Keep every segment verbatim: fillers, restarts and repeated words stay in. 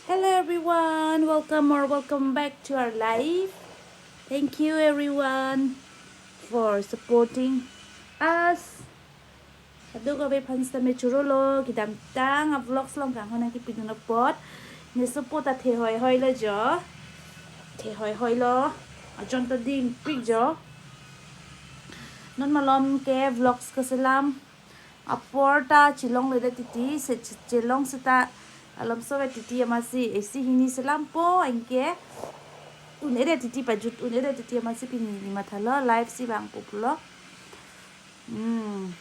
Hello everyone, welcome or welcome back to our live. Thank you everyone for supporting us. Kadokave aphan sitame chorolo, kedamtang a-vlogs along kanghon nangkipidun apot. Ne sopo ta thehoi hoi lo jo. Thehoi hoi lo. Ajon ta dingpik jo. Non malom ke vlogs keselam apor ta chelongledet titi, se che-, chelong seta alam sove titi amatsi, isi hini selampo anke un-edet titi, pajut un-edet titi amatsi pini neli mathalo, live si vangpo pulo. Hmm.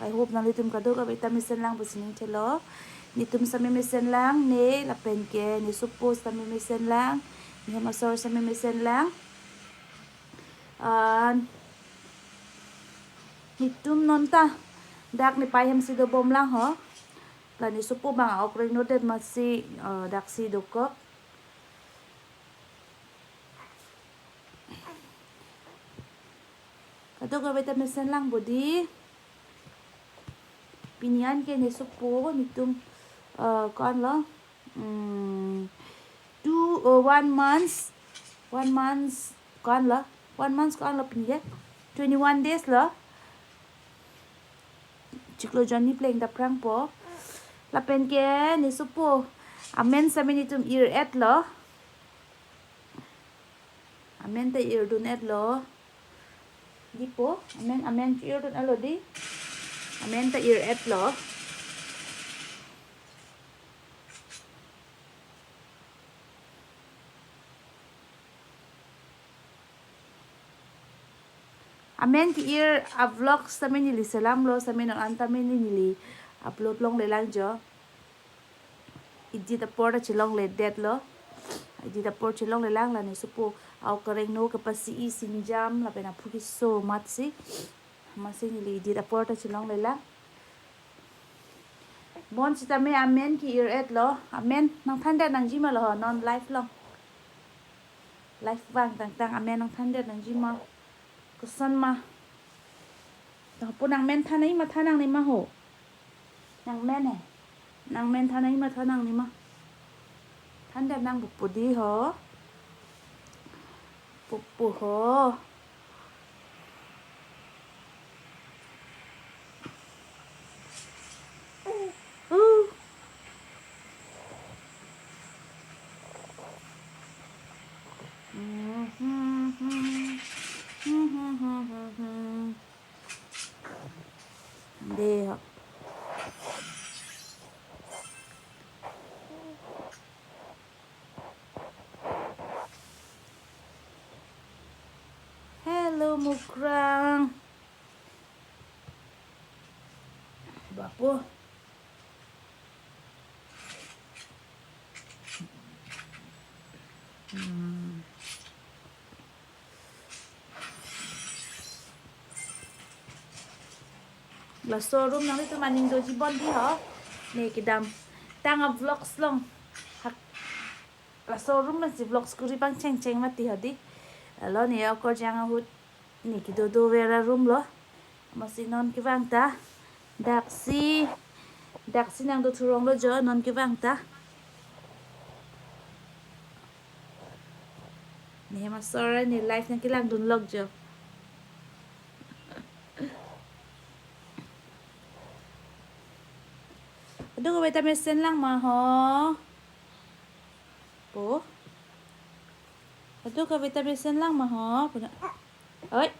I hope nanglitum kadokave ta mesenlang pusi ning thelo. Netum sitame mesenlang, ne lapen ke ne sopo sitame mesenlang, ne hem asor sitame mesenlang. Ah, netum non ta dak nepei hem si dobomlang ho. La ne sopo abang a-ok rengnodet amatsi, ah, dak si dokok. Kadokave ta mesenlang bodi. Pini anke ne sopo netum, ah, ko-an lo. Hmm, two, uh, one months, one months, ko-an lo, one months ko-an lo pini ke, twenty-one days lo. Chiklo jonni pleng ta prangpo. Lapen ke ne sopo amen sitame netum ir-et lo. Amen ta irdun-et lo. Dipo, amen, amen irdun-et lo di. Amen ta ir-et lo. Amen ke-ir a-vlogs sitame neli selamlo, sitame non an tame neli upload longlelang jo. Edit apor ta chelongledet lo. Edit apor chelonglelang, la ne sopo a-ok karengno kepasi-i sinjam lapen aphu keso amatsi. Amatsi neli edit apor ta chelonglelang. Bon sitame amen ke-ir-et lo. Amen nangthandet nangji ma lo ho, non live along. Live vang tangtang amen nangthandet nangji ma. Koson ma. Nangpu nangmen than nangji ma, than nangne ma ho. Nangmen he. Nangmen than nangji ma, than nangne ma. Thandet nang pupu di ho. Pupu ho. Uh. Dei ho. Hello, Mukrang. Bapo. Hmm. Laso room nanglitum aning doji bon di ho. Ne kedamtang a-vlogs along. Hak. Laso room amatsi vlogs kuri pangchengcheng mati ho di. Lalo ne okorjang ahut ne kedo dover a-room lo. Amatsi non kevang ta. Daksi. Daksi nangdo thurong lo jo, non kevang ta. Ne hem asor ne live nangkelangdun lok jo. Kadokave ta mesenlang ma ho. Po. Kadokave ta mesenlang ma ho. Puna. Oi.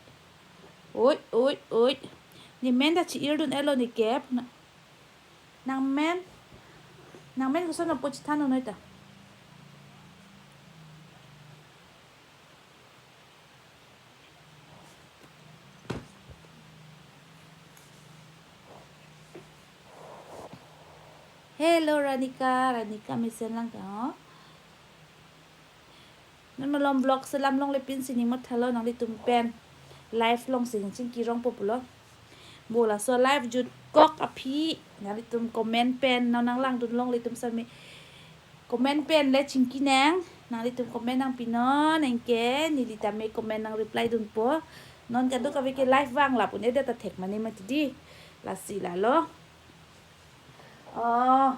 Oi, oi, oi. Ne men ta chi-irdun-et lo ne ke. Puna. Nangmen. Nangmen koson apo chithan noi ta. Hello, Ranika. Ranika mesenlang ta ho. Non malom vlog selam longle pinsi ning mathalo nanglitum pen. Live along si chingki rongpo pulo. Bo laso live jutkok aphi nanglitum comment pen non nanglangdun longle atum sitame comment pen le chingki nang, nanglitum comment nangpinon, anke neli tame comment nangreply dunpo. Non kadokave ke live vang lapu-un-edet ta thek mane mati di. Lasi lalo. Oh.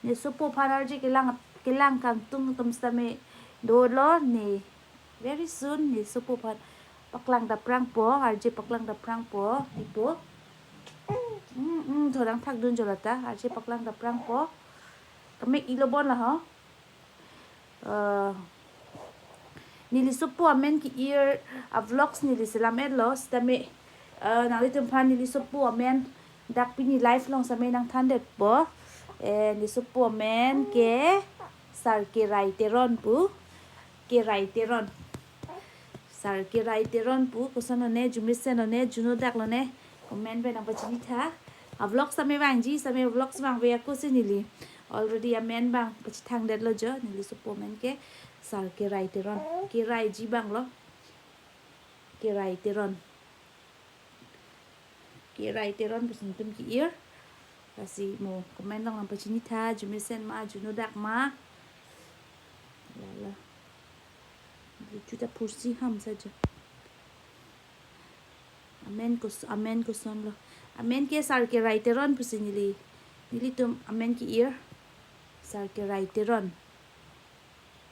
Ne sopo aphan arje kelang, kelang kangtung atum sitame dolo ne. Very soon ne sopo aphan paklang daprangpo, arje paklang daprangpo, ipo. Hmm, hmm, thodang thakdun jolata, arje paklang daprangpo. Kamek ilo bon la ho. Eh, neli sopo amen ke-ir a-vlogs neli selam-etlo, sitame, eh, nanglitum aphan neli sopo amen dak pini live along sitame nangthandetpo. Eh, neli sopo amen ke Sar Kerai Teron pu. Kerai Teron. Sar Kerai Teron pu, koson lone, Jumesen lone, Juno Dak lone, comment pen nangpachinitha. A-vlogs sitame vangji, sitame vlogs vangve ako si neli already amen abang pachethangdetlo jo, neli sopo amen ke Sar Kerai Teron. Keraiji abanglo. Kerai Teron. Kerai Teron pusi netum ke-ir. Lasi mo comment along nangpachinitha, Jumesen ma, Juno Dak ma. Lala. Luchu ta pursi ham saja. Amen kos-, amen kosonlo. Amen ke Sar Kerai Teron pusi neli. Nelitum amen ke-ir. Sar Kerai Teron.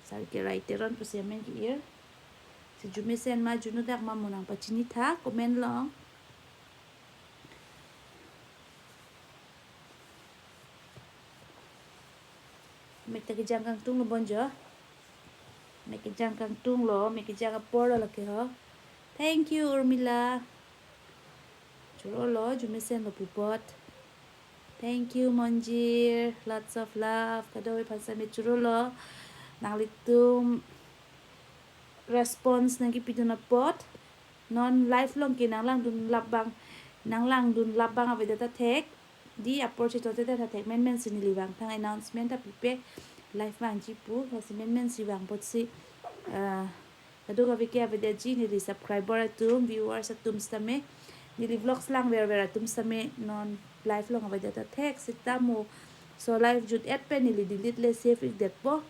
Sar Kerai Teron pusi amen ke-ir. Si Jumesen ma, Juno Dak ma mo nangpachinitha, comment along. Mek ta kejang kangtunglo bon jo. Mek kejang kangtunglo, mek kejang aporlo lake ho. Thank you, Urmila. Churolo, Jumesen lo pu apot. Thank you, Monjir. Lots of love. Kadokave aphan sitame churolo. Nanglitum response nangkepidun apot. Non live along ke nanglangdun lap abang, nanglangdun lap abang avedet ta thek. Dei apor chetongte ta thek menmen si neli vangtha, announcement ta pipe, live vangji pu, lasi menmen si vang apotsi, ah, kadokave ke avedetji, neli subscriber atum, viewers atum sitame. Neli vlogs langverver atum sitame non live along avedet ta thek seta mo. Laso live jut-et pen neli delete le save-ikdetpo.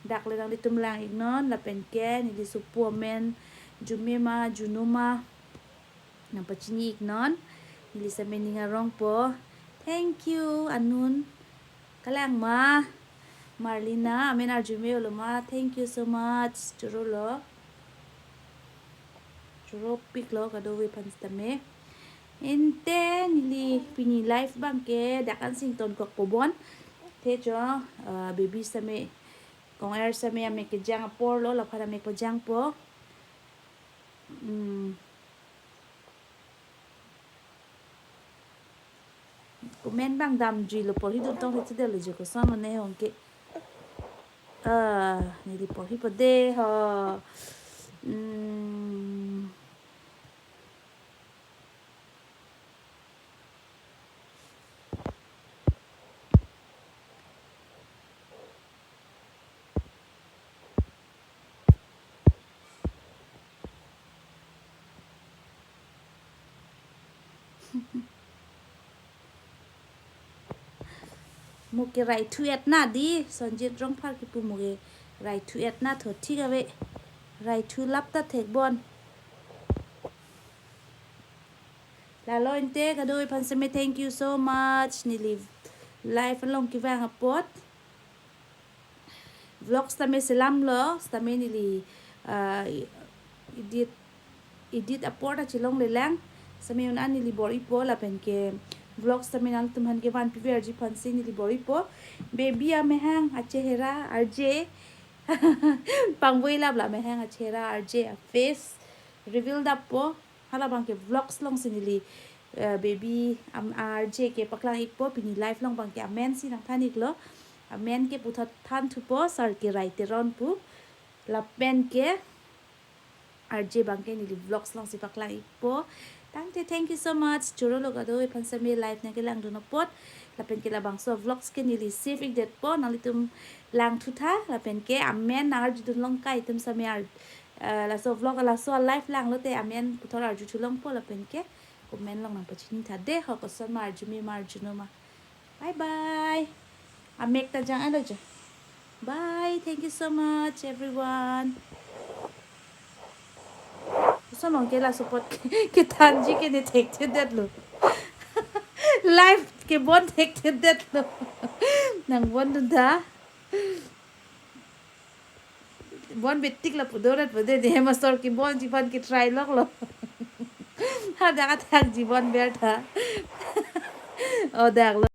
Dak le nanglitum lang-iknon, lapen ke neli sopo amen Jume ma, Juno ma, nangpachini-iknon. Neli sitame ning arongpo. Thank you, anun. Kalang ma, Marlina, amen arjume-olo ma. Thank you so much. Churolo. Churopiklo kadokave aphan sitame. Ante neli pini live abang ke dak an singtonkokpo bon. Te jo, ah, baby sitame, kong-er sitame amek kejang aporlo, laphan amek pajangpo. Hmm. Comment abang damjuilo, porhidun tong thekthedetlo je, koson lone hong ke. Ah, neli porhipo de ho. Hmm. Mo ke raithu-et na dei, Sonjit Rongphar kipu mo ke raithu-et na tho thik ave. Raithu lap ta thek bon. Lalo ante kadokave aphan sitame thank you so much. Neli live along kevang apot. Vlogs tame selamlo, sitame neli, ah, edit, edit apor ta chelongle lang. Sitame un-an neli bor-ipo lapen ke vlogs tame nangtum aphan kevan piverji aphansi neli bor-ipo. Baby amahang achehera arje. Pangvoi lap la amahang achehera arje a-face reveal dappo. Hala abang ke vlogs alongsi neli, eh, baby am-, arje ke paklang-ikpo, pini live along abang ke amen si nangthan-iklo. Amen ke puthot thanthupo, Sar Kerai Teron pu. Lapen ke arje abang ke neli vlogs alongsi paklang-ikpo. Tangte thank you so much. Churolo kadokave aphan sitame live nangkelangdun apot. Lapen ke labangso vlogs ke neli save-ikdetpo. Nanglitum langthutha. Lapen ke amen nang-arjudun long kai atum sitame ar-, eh, laso vlog, laso live langlote amen puthot arjuthu longpo lapen ke comment along nangpachinitha de ho, koson ma arjume ma arjuno ma. Bye bye. Amek ta jang-etlo jo. Bye. Thank you so much, everyone. Koson lone ke laso apot kethanji ke ne thekthedetlo. Live ke bon thekthedetlo. Nang bon dun tha. Bon betik la pudorat pode de, master kebonji aphan ke-try loklo. Hadak athakji bon ber tha. O daklo.